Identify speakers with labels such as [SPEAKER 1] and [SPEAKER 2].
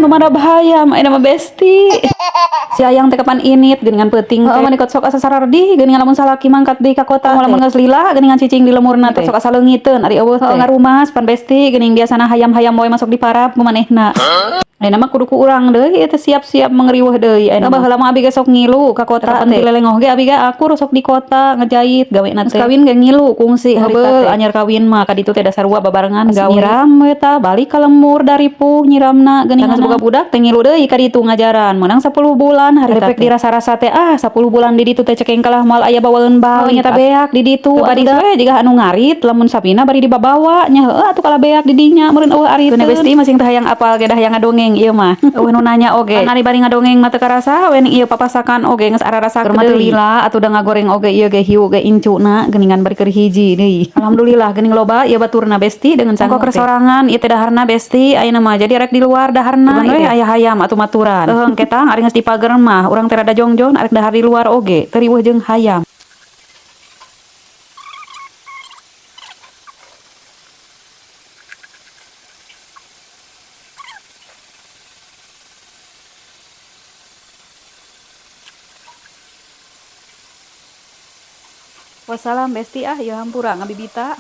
[SPEAKER 1] Nu marab hayam ayeuna mah besti. Si ayang teh kapan init geuningan peuting teh. Heeh, sok asa sarardih geuningan lamun salaki mangkat deui ka kota. Lamun geus lila geuningan cicing di lemurna teh. Sok asa leungiteun ari eueuh teh. Ngarumas pan besti geuning biasana hayam-hayam we masuk di parab ku manehna. Ayeuna mah kudu ku urang deui ieu teh siap-siap mangriweuh deui. Ayeuna baheula mah abi ge sok ngilu ka kota teh. Lelengoh ge abi ge akur sok di kota ngejait gawena teh. Kawin ge ngilu kungsi harita teh. Anyar kawin mah ka ditu teh da sarua babarengan gawe. Nyiram we tah balik ka lembur daripuh nyiramna geuningan boga budak teh ngilu deui ka ditu ngajaran. Meunang 10 bulan harita teh. Dirasa-rasa teh ah 10 bulan di ditu teh cekeng kalah moal aya bawaeun balik. Nyata beak di ditu. Bari we jiga anu ngarit lamun sapina bari dibabawa nya heueuh atuh kalah beak di dinya meureun eueuh ariteun. Besti masing teh hayang apal ge dah hayang ngadongeng ieu mah. Eueuh nu nanya oge. Pan ari bari ngadongeng mah teu karasa we ieu papasakan oge geus ararasa teu lila atuh da ngagoreng oge ieu ge hiu ge incuna geuningan bari keur hiji deui. Alhamdulillah geuning loba ieu baturna besti dengan sangu teh. Sorangan ieu teh daharna besti ayeuna mah jadi rek di luar daharna we aya hayam atuh maturan. Heuh ketang ari geus dipager mah urang teh rada jongjon arek dahar di luar oge teu riweuh jeung hayam. Wassalam besti ah ieu hampura ngabibita.